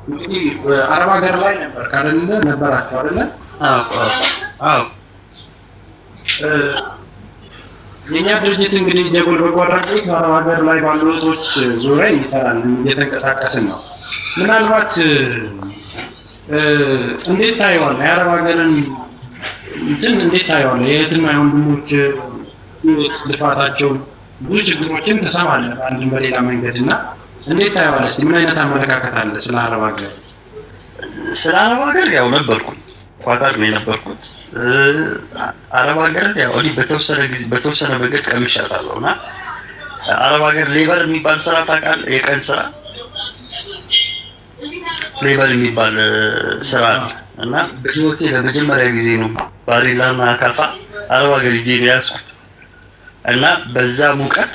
እንግዲህ አረብ ሀገር ላይ ነበር አይደለ? ነበራችሁ አይደለ? አዎ። የኛ ድርጅት እንግዲህ ጀጎል በጎ አድራጎት አረብ ሀገር ላይ ባሉ እህቶች ዙሪያ ይሰራል፣ እየተንቀሳቀስን ነው። ምናልባት እንዴት ታየዋለህ? የአረብ ሀገርን እንትን እንዴት ታየዋለህ? የእህትና የወንድሞች ልፋታቸውን ብዙ ችግሮችን ትሰማለህ በአንድም በሌላ መንገድ እና እንዴት ታየዋለህ? እስኪ ምን አይነት አመለካከት አለ ስለ አረብ ሀገር? ስለ አረብ ሀገር ያው ነበርኩኝ፣ ኳታር ነው የነበርኩት። አረብ ሀገር ያው እኔ በተወሰነ ጊዜ በተወሰነ መንገድ ቀምሻታለሁ እና አረብ ሀገር labor የሚባል ስራ ታውቃለህ? የቀን ስራ labor የሚባል ስራ አለ እና በህይወቴ ለመጀመሪያ ጊዜ ነው ባሬላና አካፋ አረብ ሀገር ሂጄ ነው የያዝኩት እና በዛ ሙቀት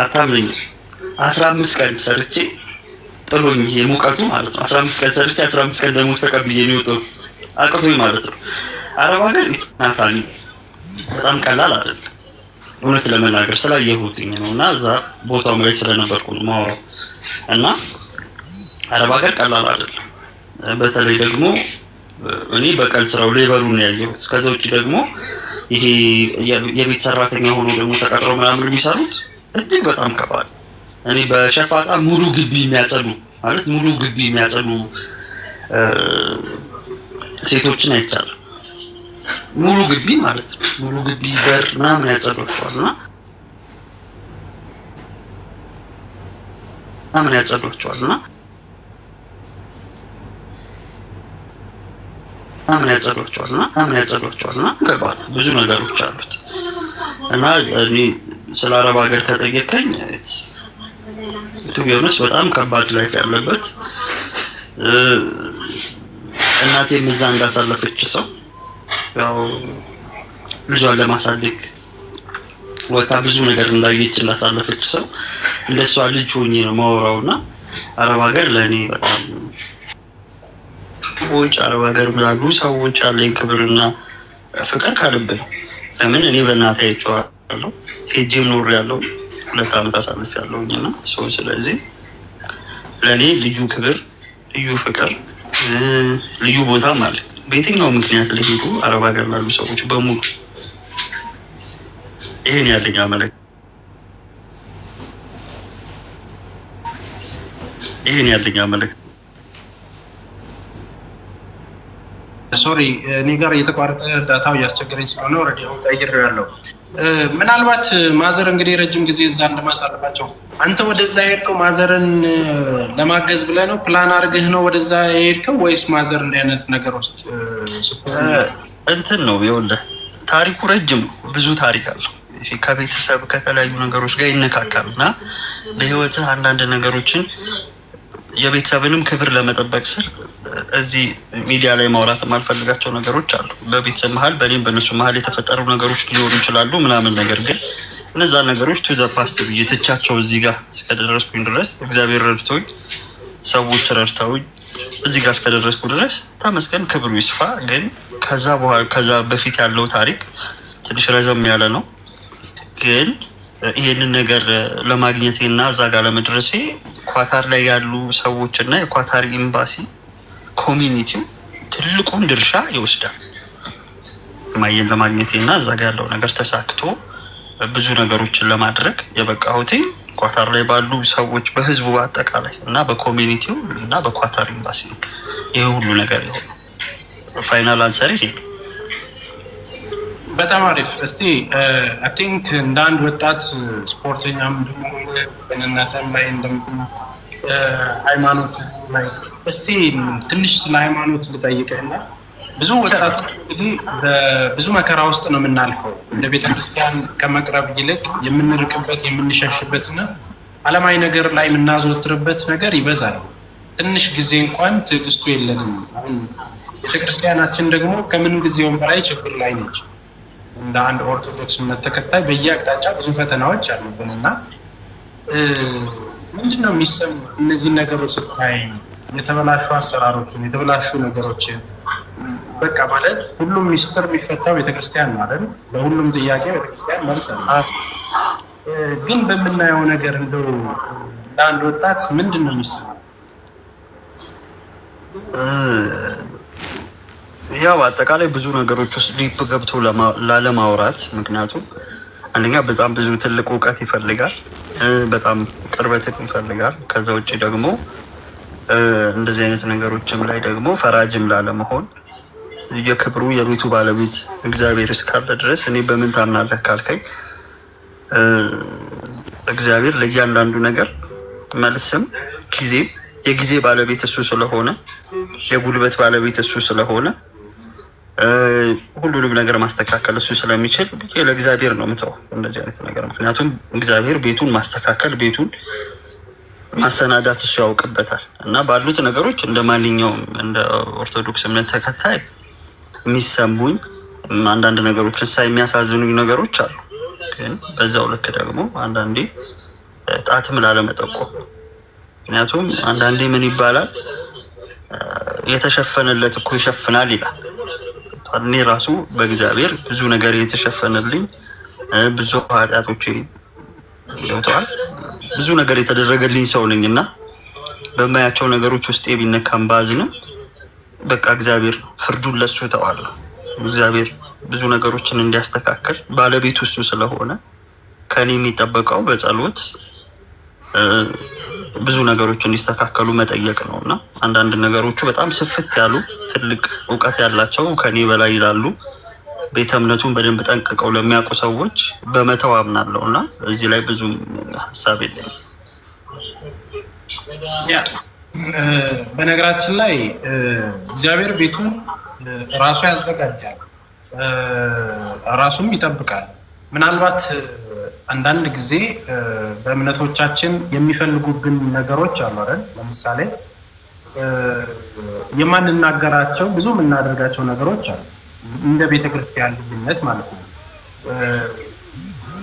አታምነኝም፣ 15 ቀን ሰርቼ ጥሎኝ የሙቀቱ ማለት ነው። 15 ቀን ሰርቼ 15 ቀን ደሞዝ ተቀብዬ ነው የወጣሁት፣ አቅቶኝ ማለት ነው። አረብ ሀገር ናታኒ በጣም ቀላል አይደለም፣ እውነት ለመናገር ስላየሁትኝ ነው እና እዛ ቦታውም ላይ ስለነበርኩ ነው የማወራው። እና አረብ ሀገር ቀላል አይደለም። በተለይ ደግሞ እኔ በቀን ስራው labor ኡን ነው ያየሁት። ከዛ ውጭ ደግሞ ይሄ የቤት ሰራተኛ ሆኖ ደግሞ ተቀጥረው ምናምን የሚሰሩት እጅግ በጣም ከባድ። እኔ በሸፋጣ ሙሉ ግቢ የሚያጸዱ፣ ማለት ሙሉ ግቢ የሚያጸዱ ሴቶችን አይቻለሁ። ሙሉ ግቢ ማለት ነው። ሙሉ ግቢ በር ምናምን ያጸዷቸዋል እና ምናምን ያጸዷቸዋል እና ምናምን ያጸዷቸዋል እና ምናምን ያጸዷቸዋል እና ከባድ ብዙ ነገሮች አሉት። እና እኔ ስለ አረብ ሀገር ከጠየቀኝ to be honest በጣም ከባድ life ያለበት፣ እናቴም እዛ እንዳሳለፈች ሰው፣ ያው ልጇን ለማሳደግ ወጣ ብዙ ነገር እንዳየች እንዳሳለፈች ሰው፣ እንደሷ ልጅ ሆኜ ነው ማወራው። እና አረብ ሀገር ለእኔ በጣም ሰዎች አረብ ሀገር ላሉ ሰዎች ያለኝ ክብርና ፍቅር ከልብ ነው። ለምን እኔ በእናቴ አይቼዋለሁ፣ ሄጄም ኖሬያለሁ፣ 2 ዓመት አሳልፌያለሁኝ እና ሰው ስለዚህ ለእኔ ልዩ ክብር፣ ልዩ ፍቅር፣ ልዩ ቦታም አለ። በየትኛው ምክንያት ለሄዱ አረብ ሀገር ላሉ ሰዎች በሙሉ ይሄን ያለኝ አመለካከት፣ ይሄን ያለኝ አመለካከት። Sorry፣ እኔ ጋር እየተቋረጠ data ው እያስቸገረኝ ስለሆነ already አሁን ቀይሬዋለሁ። ምናልባት mother እንግዲህ ረጅም ጊዜ እዛ እንደማሳለፋቸው አንተ ወደዛ የሄድከው mother ን ለማገዝ ብለህ ነው፣ ፕላን አድርገህ ነው ወደዛ የሄድከው ወይስ mother እንዲህ አይነት ነገር ውስጥ ስትሆን? እንትን ነው፣ ይኸውልህ ታሪኩ ረጅም ነው፣ ብዙ ታሪክ አለው። ከቤተሰብ ከተለያዩ ነገሮች ጋር ይነካካል እና በህይወትህ አንዳንድ ነገሮችን የቤተሰብንም ክብር ለመጠበቅ ስል እዚህ ሚዲያ ላይ ማውራት የማልፈልጋቸው ነገሮች አሉ። በቤተሰብ መሀል በእኔም በእነሱ መሀል የተፈጠሩ ነገሮች ሊሆኑ ይችላሉ ምናምን፣ ነገር ግን እነዛ ነገሮች to the past ብዬ ትቻቸው እዚህ ጋር እስከደረስኩኝ ድረስ፣ እግዚአብሔር ረድቶኝ ሰዎች ረድተውኝ እዚህ ጋር እስከደረስኩ ድረስ ተመስገን፣ ክብሩ ይስፋ። ግን ከዛ በኋላ ከዛ በፊት ያለው ታሪክ ትንሽ ረዘም ያለ ነው። ግን ይሄንን ነገር ለማግኘቴ እና እዛ ጋር ለመድረሴ ኳታር ላይ ያሉ ሰዎች እና የኳታር ኤምባሲ community ው ትልቁን ድርሻ ይወስዳል። ማየን ለማግኘቴ እና እዛ ጋር ያለው ነገር ተሳክቶ ብዙ ነገሮችን ለማድረግ የበቃሁትኝ ኳታር ላይ ባሉ ሰዎች፣ በህዝቡ በአጠቃላይ እና በ community ው እና በኳታር ኤምባሲ ነው ይሄ ሁሉ ነገር የሆነው። Final answer ይሄ ነው። በጣም አሪፍ። እስቲ I think እንደ አንድ ወጣት ስፖርተኛም እንደመሆንህ ጤንነትህም ላይ ሃይማኖት ላይ እስቲ ትንሽ ስለ ሃይማኖት ልጠይቅህና ብዙ ወጣቶች እንግዲህ በብዙ መከራ ውስጥ ነው የምናልፈው። እንደ ቤተክርስቲያን ከመቅረብ ይልቅ የምንርቅበት፣ የምንሸሽበት እና ዓለማዊ ነገር ላይ የምናዘወትርበት ነገር ይበዛል። ትንሽ ጊዜ እንኳን ትዕግስቱ የለንም። አሁን ቤተክርስቲያናችን ደግሞ ከምን ጊዜውም በላይ ችግር ላይ ነች። እንደ አንድ ኦርቶዶክስ እምነት ተከታይ በየአቅጣጫ ብዙ ፈተናዎች አሉብን እና ምንድን ነው የሚሰማ እነዚህን ነገሮች ስታይ፣ የተበላሹ አሰራሮችን፣ የተበላሹ ነገሮችን? በቃ ማለት ሁሉም ሚስጥር የሚፈታው ቤተክርስቲያን ነው አይደል? ለሁሉም ጥያቄ ቤተክርስቲያን መልስ አለ። ግን በምናየው ነገር እንደው ለአንድ ወጣት ምንድን ነው የሚሰማው? ያው አጠቃላይ ብዙ ነገሮች ውስጥ deep ገብቶ ላለማውራት፣ ምክንያቱም አንደኛ በጣም ብዙ ትልቅ እውቀት ይፈልጋል፣ በጣም ቅርበትም ይፈልጋል። ከዛ ውጭ ደግሞ እንደዚህ አይነት ነገሮችም ላይ ደግሞ ፈራጅም ላለመሆን፣ የክብሩ የቤቱ ባለቤት እግዚአብሔር እስካለ ድረስ፣ እኔ በምን ታምናለህ ካልከኝ እግዚአብሔር ለእያንዳንዱ ነገር መልስም ጊዜም የጊዜ ባለቤት እሱ ስለሆነ፣ የጉልበት ባለቤት እሱ ስለሆነ፣ ሁሉንም ነገር ማስተካከል እሱ ስለሚችል ብዬ ለእግዚአብሔር ነው የምተው እንደዚህ አይነት ነገር። ምክንያቱም እግዚአብሔር ቤቱን ማስተካከል፣ ቤቱን ማሰናዳት እሱ ያውቅበታል። እና ባሉት ነገሮች እንደ ማንኛውም እንደ ኦርቶዶክስ እምነት ተከታይ የሚሰሙኝ አንዳንድ ነገሮችን ሳይ የሚያሳዝኑኝ ነገሮች አሉ። ግን በዛው ልክ ደግሞ አንዳንዴ ጣትም ላለመጠቆም፣ ምክንያቱም አንዳንዴ ምን ይባላል፣ የተሸፈነለት እኮ ይሸፍናል ይላል። እኔ ራሱ በእግዚአብሔር ብዙ ነገር የተሸፈነልኝ፣ ብዙ ኃጢአቶቼ ገብተዋል፣ ብዙ ነገር የተደረገልኝ ሰው ነኝ። እና በማያቸው ነገሮች ውስጤ ቢነካም ባዝንም በቃ እግዚአብሔር ፍርዱን ለሱ ተዋለሁ። እግዚአብሔር ብዙ ነገሮችን እንዲያስተካክል ባለቤቱ እሱ ስለሆነ ከኔ የሚጠበቀው በጸሎት ብዙ ነገሮች እንዲስተካከሉ መጠየቅ ነው። እና አንዳንድ ነገሮቹ በጣም ስፍት ያሉ፣ ትልቅ እውቀት ያላቸው፣ ከኔ በላይ ይላሉ፣ ቤተ እምነቱን በደንብ ጠንቅቀው ለሚያውቁ ሰዎች በመተው አምናለሁ። እና እዚህ ላይ ብዙ ሀሳብ የለኝም። Yeah፣ በነገራችን ላይ እግዚአብሔር ቤቱን ራሱ ያዘጋጃል፣ ራሱም ይጠብቃል። ምናልባት አንዳንድ ጊዜ በእምነቶቻችን የሚፈልጉብን ነገሮች አሉ አይደል? ለምሳሌ የማንናገራቸው ብዙ የምናደርጋቸው ነገሮች አሉ፣ እንደ ቤተ ክርስቲያን ልጅነት ማለት ነው።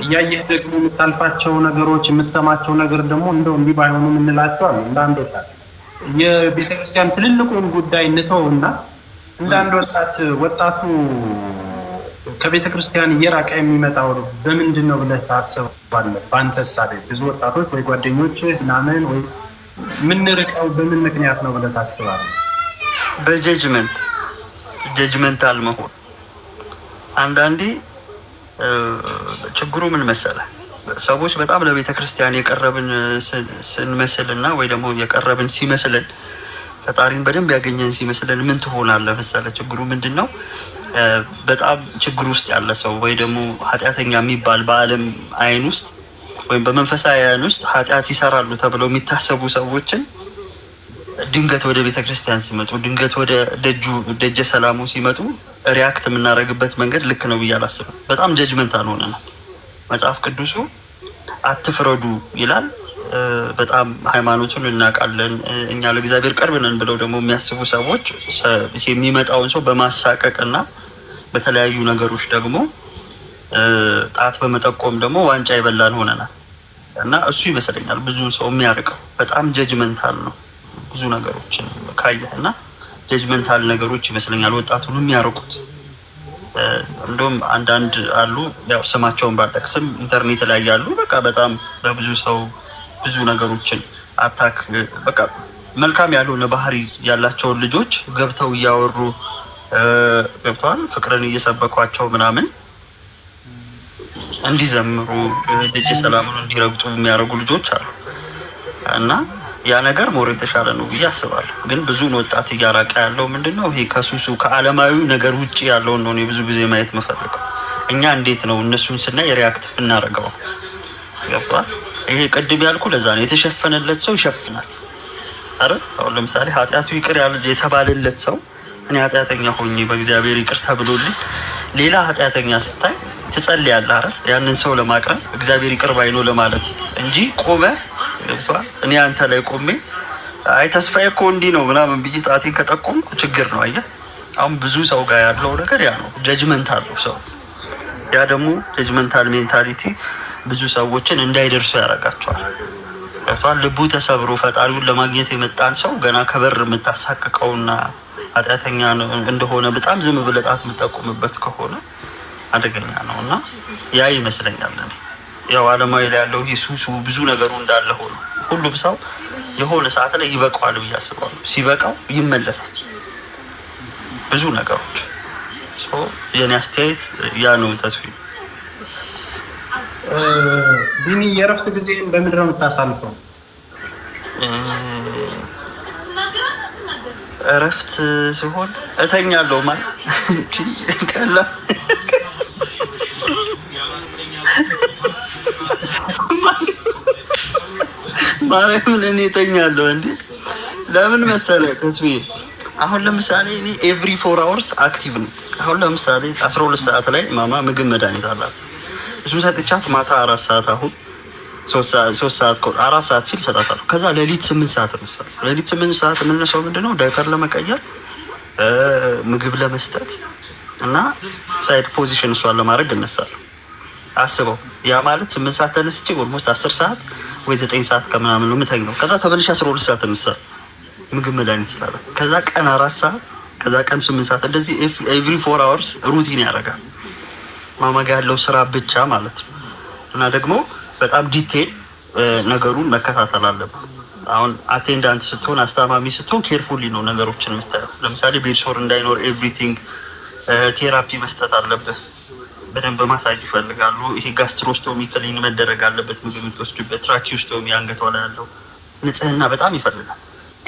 እያየህ ደግሞ የምታልፋቸው ነገሮች፣ የምትሰማቸው ነገር ደግሞ እንደው እንዲህ ባይሆኑ የምንላቸው አሉ። እንደ አንድ ወጣት የቤተ ክርስቲያን ትልልቁን ጉዳይ እንተውና እንደ አንድ ወጣት፣ ወጣቱ ከቤተ ክርስቲያን እየራቀ የሚመጣው በምንድን ነው ብለህ ታስባለህ? በአንተ እሳቤ ብዙ ወጣቶች ወይ ጓደኞች ምናምን ወይ የምንርቀው በምን ምክንያት ነው ብለህ ታስባለህ? በ judgment፣ judgmental መሆን። አንዳንዴ ችግሩ ምን መሰለህ፣ ሰዎች በጣም ለቤተ ክርስቲያን የቀረብን ስንመስል እና ወይ ደግሞ የቀረብን ሲመስልን፣ ፈጣሪን በደንብ ያገኘን ሲመስልን ምን ትሆናለህ መሰለህ? ችግሩ ምንድን ነው? በጣም ችግር ውስጥ ያለ ሰው ወይ ደግሞ ኃጢአተኛ የሚባል በዓለም አይን ውስጥ ወይም በመንፈሳዊ አይን ውስጥ ኃጢአት ይሰራሉ ተብለው የሚታሰቡ ሰዎችን ድንገት ወደ ቤተ ክርስቲያን ሲመጡ፣ ድንገት ወደ ደጁ ደጀ ሰላሙ ሲመጡ react የምናደርግበት መንገድ ልክ ነው ብዬ አላስብም። በጣም judgmental ሆነናል። መጽሐፍ ቅዱሱ አትፍረዱ ይላል። በጣም ሃይማኖቱን እናውቃለን፣ እኛ ለእግዚአብሔር ቅርብ ነን ብለው ደግሞ የሚያስቡ ሰዎች የሚመጣውን ሰው በማሳቀቅ እና በተለያዩ ነገሮች ደግሞ ጣት በመጠቆም ደግሞ ዋንጫ የበላን ሆነናል። እና እሱ ይመስለኛል ብዙ ሰው የሚያርቀው። በጣም judgmental ነው ብዙ ነገሮችን ካየህ፣ እና judgmental ነገሮች ይመስለኛል ወጣቱን የሚያርቁት። እንደውም አንዳንድ አሉ፣ ያው ስማቸውን ባልጠቅስም ኢንተርኔት ላይ ያሉ፣ በቃ በጣም በብዙ ሰው ብዙ ነገሮችን attack፣ በቃ መልካም ያልሆነ ባህሪ ያላቸውን ልጆች ገብተው እያወሩ፣ ገብተዋል ፍቅርን እየሰበኳቸው ምናምን እንዲዘምሩ፣ ደጀ ሰላሙን እንዲረግጡ የሚያደርጉ ልጆች አሉ። እና ያ ነገር more የተሻለ ነው ብዬ አስባለሁ። ግን ብዙን ወጣት እያራቀ ያለው ምንድን ነው? ይሄ ከሱሱ ከዓለማዊ ነገር ውጭ ያለውን ነው እኔ ብዙ ጊዜ ማየት የምፈልገው። እኛ እንዴት ነው እነሱን ስናይ react ብናደርገው? ገብቷል? ይሄ ቅድም ያልኩ ለዛ ነው። የተሸፈነለት ሰው ይሸፍናል። አረ አሁን ለምሳሌ ኃጢአቱ ይቅር የተባለለት ሰው፣ እኔ ኃጢአተኛ ሆኜ በእግዚአብሔር ይቅር ተብሎልኝ ሌላ ኃጢአተኛ ስታይ ትጸልያለህ። አረ ያንን ሰው ለማቅረብ፣ እግዚአብሔር ይቅር ባይ ነው ለማለት እንጂ ቆመህ፣ ገብቶሃል? እኔ አንተ ላይ ቆሜ አይ ተስፋዬ እኮ እንዲህ ነው ምናምን ብዬ ጣቴን ከጠቆምኩ ችግር ነው። አየህ፣ አሁን ብዙ ሰው ጋር ያለው ነገር ያ ነው። Judgment አለው ሰው። ያ ደግሞ judgmental mentality ብዙ ሰዎችን እንዳይደርሱ ያደርጋቸዋል። ገብቶሃል? ልቡ ተሰብሮ ፈጣሪውን ለማግኘት የመጣን ሰው ገና ከበር የምታሳቅቀውና ኃጢአተኛ እንደሆነ በጣም ዝም ብለህ ጣት የምጠቁምበት ከሆነ አደገኛ ነው። እና ያ ይመስለኛል እኔ ያው አለማዊ ላይ ያለው ይህ ሱሱ ብዙ ነገሩ እንዳለ ሆኖ ሁሉም ሰው የሆነ ሰዓት ላይ ይበቃዋል ብዬ አስባለሁ። ሲበቃው ይመለሳል ብዙ ነገሮች። የኔ አስተያየት ያ ነው። ተስፋ ቢኒ፣ የእረፍት ጊዜህን በምንድን ነው የምታሳልፈው? እረፍት ሲሆን እተኛለሁ። ማለት ቀላል ማርያምን እኔ እተኛለሁ። እንዴ ለምን መሰለህ ተስፋዬ፣ አሁን ለምሳሌ እኔ every 4 hours active ነው። አሁን ለምሳሌ 12 ሰዓት ላይ ማማ ምግብ መድኃኒት አላት። እሱን ሰጥቻት ማታ 4 ሰዓት፣ አሁን 3 ሰዓት፣ 4 ሰዓት ሲል እሰጣታለሁ። ከዛ ሌሊት 8 ሰዓት እነሳለሁ። ሌሊት 8 ሰዓት የምነሳው ምንድነው? ዳይፐር ለመቀየር፣ ምግብ ለመስጠት እና side position እሷን ለማድረግ እነሳለሁ። አስበው፣ ያ ማለት 8 ሰዓት ተነስቼ almost 10 ሰዓት ወይ 9 ሰዓት ከምናምን ነው የምተኛው። ከዛ ተመልሼ 12 ሰዓት እነሳለሁ ምግብ መድኃኒት ስላላት። ከዛ ቀን 4 ሰዓት፣ ከዛ ቀን 8 ሰዓት፣ እንደዚህ every 4 hours routine ያደርጋል። ማማ ጋ ያለው ስራ ብቻ ማለት ነው። እና ደግሞ በጣም detail ነገሩን መከታተል አለብን። አሁን attendant ስትሆን፣ አስታማሚ ስትሆን carefully ነው ነገሮችን የምታየው። ለምሳሌ bedsore እንዳይኖር everything therapy መስጠት አለብህ። በደንብ ማሳጅ ይፈልጋሉ። ይሄ gastrostomy clean መደረግ አለበት። ምግብ የምትወስድበት tracheostomy አንገቷ ላይ ያለው ንጽህና በጣም ይፈልጋል።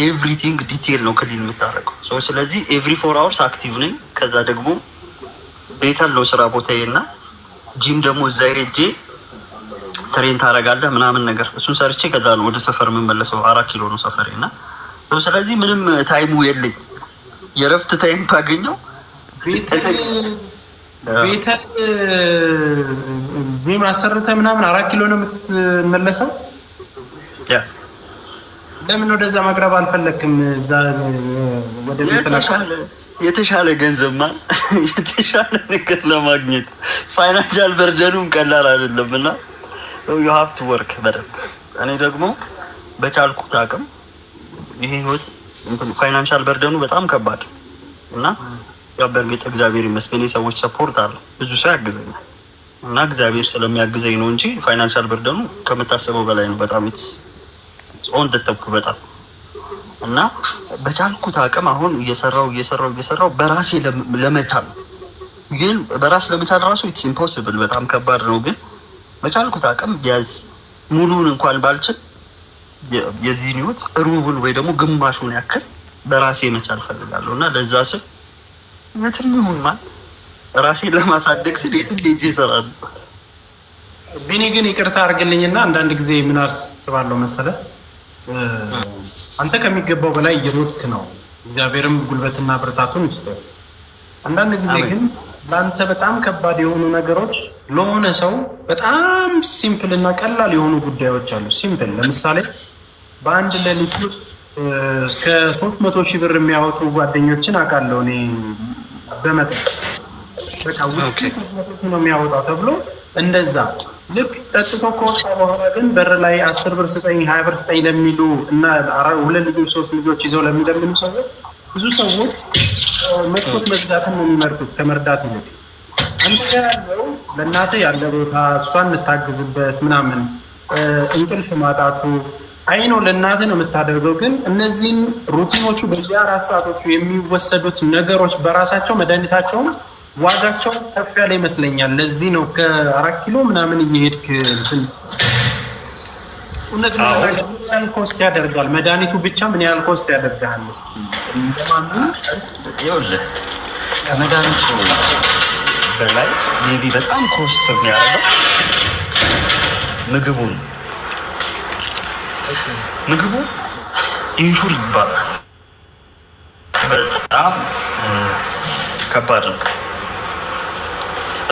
Everything detail ነው clean የምታደርገው። ስለዚህ every 4 hours active ነኝ። ከዛ ደግሞ ቤተል ነው ስራ ቦታዬ እና ጂም ደግሞ እዛ ሄጄ train ታደርጋለህ ምናምን ነገር፣ እሱን ሰርቼ ከዛ ነው ወደ ሰፈር የምመለሰው። 4 ኪሎ ነው ሰፈሬ። እና ስለዚህ ምንም time ኡ የለኝ። የእረፍት time ካገኘው ቤተል ጂም አሰርተህ ምናምን 4 ኪሎ ነው የምትመለሰው? Yeah. ለምን ወደዛ መቅረብ አልፈለክም? እዛ ወደ ቤተል የተሻለ ገንዘብ ማ የተሻለ ነገር ለማግኘት financial burden ኡም ቀላል አይደለም እና you have to work በደንብ። እኔ ደግሞ በቻልኩት አቅም ይሄ ህይወት financial burden ኡ በጣም ከባድ እና ያው በእርግጥ እግዚአብሔር ይመስገን የሰዎች support አለ፣ ብዙ ሰው ያግዘኛል እና እግዚአብሔር ስለሚያግዘኝ ነው እንጂ financial burden ኡ ከምታስበው በላይ ነው። በጣም on top በጣም። እና በቻልኩት አቅም አሁን እየሰራው እየሰራው እየሰራው በራሴ ለመቻል፣ ግን በራስ ለመቻል ራሱ it's impossible፣ በጣም ከባድ ነው። ግን በቻልኩት አቅም ቢያዝ ሙሉውን እንኳን ባልችል የዚህን ህይወት ሩቡን ወይ ደግሞ ግማሹን ያክል በራሴ መቻል ፈልጋለሁ። እና ለዛ ስል የትም ይሁን ማን ራሴን ለማሳደግ ስል የትም ሄጄ እሰራለሁ። ቢኒ፣ ግን ይቅርታ አድርግልኝና አንዳንድ ጊዜ ምን አስባለሁ መሰለህ፣ አንተ ከሚገባው በላይ እየሮጥክ ነው። እግዚአብሔርም ጉልበትና ብርታቱን ይስጥህ። አንዳንድ ጊዜ ግን ለአንተ በጣም ከባድ የሆኑ ነገሮች ለሆነ ሰው በጣም simple እና ቀላል የሆኑ ጉዳዮች አሉ። Simple፣ ለምሳሌ በአንድ ሌሊት ውስጥ እስከ 300,000 ብር የሚያወጡ ጓደኞችን አውቃለሁ እኔ በመጠጥ። በቃ ውስኪ 300,000 ነው የሚያወጣው ተብሎ እንደዛ ልክ ጠጥቶ ከወጣ በኋላ ግን በር ላይ 10 ብር ስጠኝ፣ 20 ብር ስጠኝ ለሚሉ እና ሁለት ልጆች ሶስት ልጆች ይዘው ለሚለምኑ ሰዎች ብዙ ሰዎች መስኮት መዝጋትን ነው የሚመርጡት ከመርዳት ይልቅ። አንተ ጋር ያለው ለእናትህ ያለ ቦታ፣ እሷን የምታግዝበት ምናምን፣ እንቅልፍ ማጣቱ አይኖ ለእናትህ ነው የምታደርገው። ግን እነዚህን routine ኦቹ በየ4 ሰዓቶቹ የሚወሰዱት ነገሮች በራሳቸው መድኃኒታቸውም ዋጋቸው ከፍ ያለ ይመስለኛል። ለዚህ ነው ከ4 ኪሎ ምናምን እየሄድክ እንትን። እውነት ለመናገር ምን ያህል cost ያደርጋል? መድኃኒቱ ብቻ ምን ያህል cost ያደርጋል? እስኪ እንደማኑ ይኸውልህ፣ ከመድኃኒቱ በላይ maybe በጣም cost የሚያደርገው ምግቡ ነው። ምግቡ Ensure ይባላል። በጣም ከባድ ነው።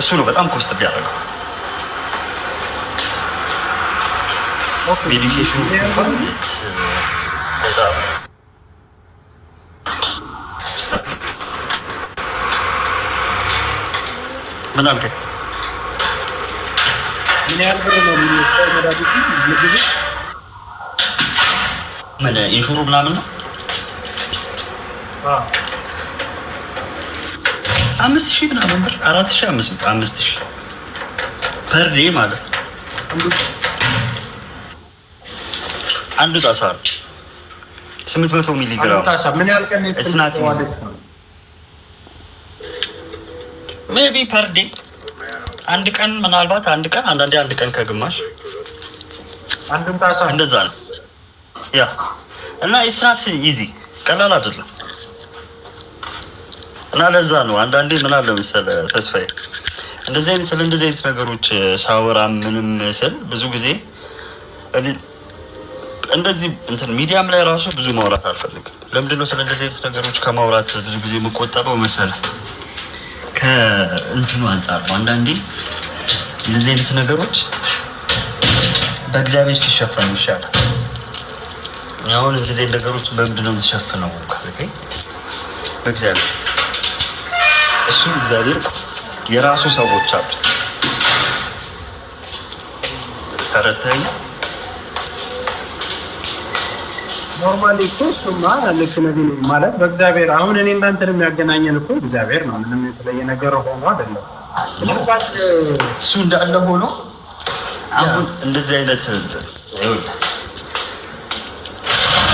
እሱ ነው በጣም cost ቢያደርገው። Medication ኡ እንኳን በጣም ምን አልከኝ? ምን ያህል ብር ነው የሚወጣው መድኃኒቱ ምግቡ? ምን Ensure ኡ ምናምን ነው? አዎ። 5,000 ምናምን ብር፣ 4,000፣ 5,000 per day ማለት ነው። አንዱ ጣሳ ነው። 800 ሚሊግራም። ጣሳ ምን ያህል ቀን? It's not easy. Maybe per day አንድ ቀን፣ ምናልባት አንድ ቀን፣ አንዳንዴ አንድ ቀን ከግማሽ። አንዱን ጣሳ? እንደዛ ነው፣ yeah። እና it's not easy፣ ቀላል አይደለም። እና ለዛ ነው አንዳንዴ ምን አለ መሰለህ ተስፋዬ፣ እንደዚህ አይነት ስለ እንደዚህ አይነት ነገሮች ሳወራ ምንም ስል ብዙ ጊዜ እኔ እንደዚህ እንትን ሚዲያም ላይ ራሱ ብዙ ማውራት አልፈልግም። ለምንድነው ስለ እንደዚህ አይነት ነገሮች ከማውራት ብዙ ጊዜ የምቆጠበው መሰለህ? ከእንትኑ አንጻር ነው። አንዳንዴ እንደዚህ አይነት ነገሮች በእግዚአብሔር ሲሸፈኑ ይሻላል። አሁን እንደዚህ አይነት ነገሮች በምንድን ነው የምትሸፍነው ካልከኝ በእግዚአብሔር። እሱ እግዚአብሔር የራሱ ሰዎች አሉት። ተረድተኸኛል? Normally እኮ እሱማ ልክ ነህ ማለት በእግዚአብሔር፣ አሁን እኔ እናንተን የሚያገናኘን እኮ እግዚአብሔር ነው። ምንም የተለየ ነገር ሆኖ አይደለም። ምናልባት እሱ እንዳለ ሆኖ አሁን እንደዚህ አይነት፣ ይኸውልህ፣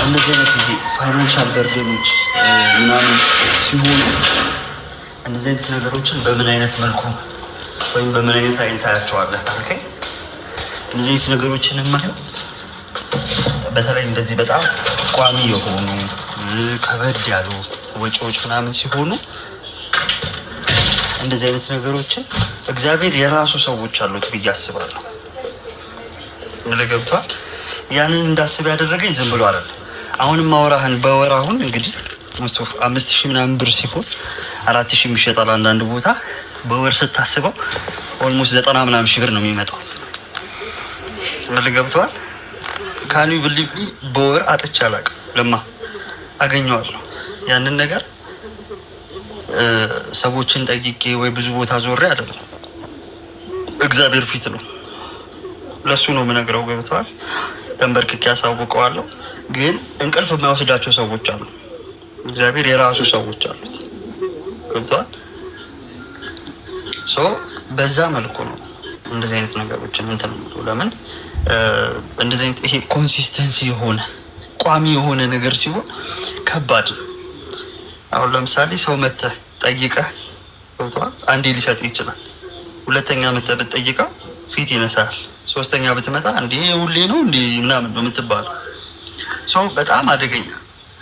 እንደዚህ አይነት ይሄ financial burden ኦች ምናምን ሲሆኑ እንደዚህ አይነት ነገሮችን በምን አይነት መልኩ ወይም በምን አይነት አይን ታያቸዋለህ ካልከኝ፣ እንደዚህ አይነት ነገሮችን የማየው በተለይ እንደዚህ በጣም ቋሚ የሆኑ ከበድ ያሉ ወጪዎች ምናምን ሲሆኑ እንደዚህ አይነት ነገሮችን እግዚአብሔር የራሱ ሰዎች አሉት ብዬ አስባለሁ። ምልህ ገብቶሃል? ያንን እንዳስብ ያደረገኝ ዝም ብሎ አይደለም። አሁንም ማወራህን በወር አሁን እንግዲህ 5,000 ምናምን ብር ሲሆን 4,000 ይሸጣል አንዳንድ ቦታ። በወር ስታስበው almost 90 ምናምን ሺህ ብር ነው የሚመጣው። ምልህ ገብቶሃል? Can you believe በወር አጥቼ አላውቅም። ለማ አገኘዋለሁ ያንን ነገር፣ ሰዎችን ጠይቄ ወይ ብዙ ቦታ ዞሬ አይደለም፣ እግዚአብሔር ፊት ነው። ለሱ ነው የምነግረው። ገብቶሃል? ተንበርክኬ ያሳውቀዋለሁ። ግን እንቅልፍ የማይወስዳቸው ሰዎች አሉ። እግዚአብሔር የራሱ ሰዎች አሉት። ገብቶሃል? So በዛ መልኩ ነው እንደዚህ አይነት ነገሮችን እንትን የምለው። ለምን እንደዚህ አይነት ይሄ consistency የሆነ ቋሚ የሆነ ነገር ሲሆን ከባድ ነው። አሁን ለምሳሌ ሰው መተህ ጠይቀህ፣ ገብቶሃል? አንዴ ሊሰጥ ይችላል። ሁለተኛ መተህ ብትጠይቀው ፊት ይነሳል። ሶስተኛ ብትመጣ እንዴ ሁሌ ነው እንዴ ምናምን ነው የምትባለው። ሰው በጣም አደገኛ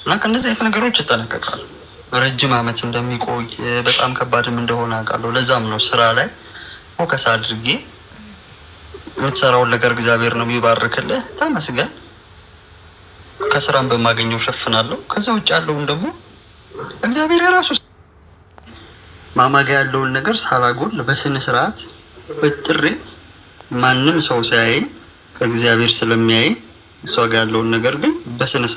እና ከእነዚህ አይነት ነገሮች እጠነቀቃለሁ። ረጅም ዓመት እንደሚቆይ በጣም ከባድም እንደሆነ አውቃለሁ። ለዛም ነው ስራ ላይ focus አድርጌ የምትሰራውን ነገር እግዚአብሔር ነው የሚባርክልህ። ተመስገን። ከስራም በማገኘው ሸፍናለሁ። ከዛ ውጭ ያለውን ደግሞ እግዚአብሔር የራሱ ማማጋ ያለውን ነገር ሳላጎል በስነ ስርዓት በጥሬ ማንም ሰው ሳያየኝ ከእግዚአብሔር ስለሚያየኝ እሷ ጋር ያለውን ነገር ግን በስነ ስርዓት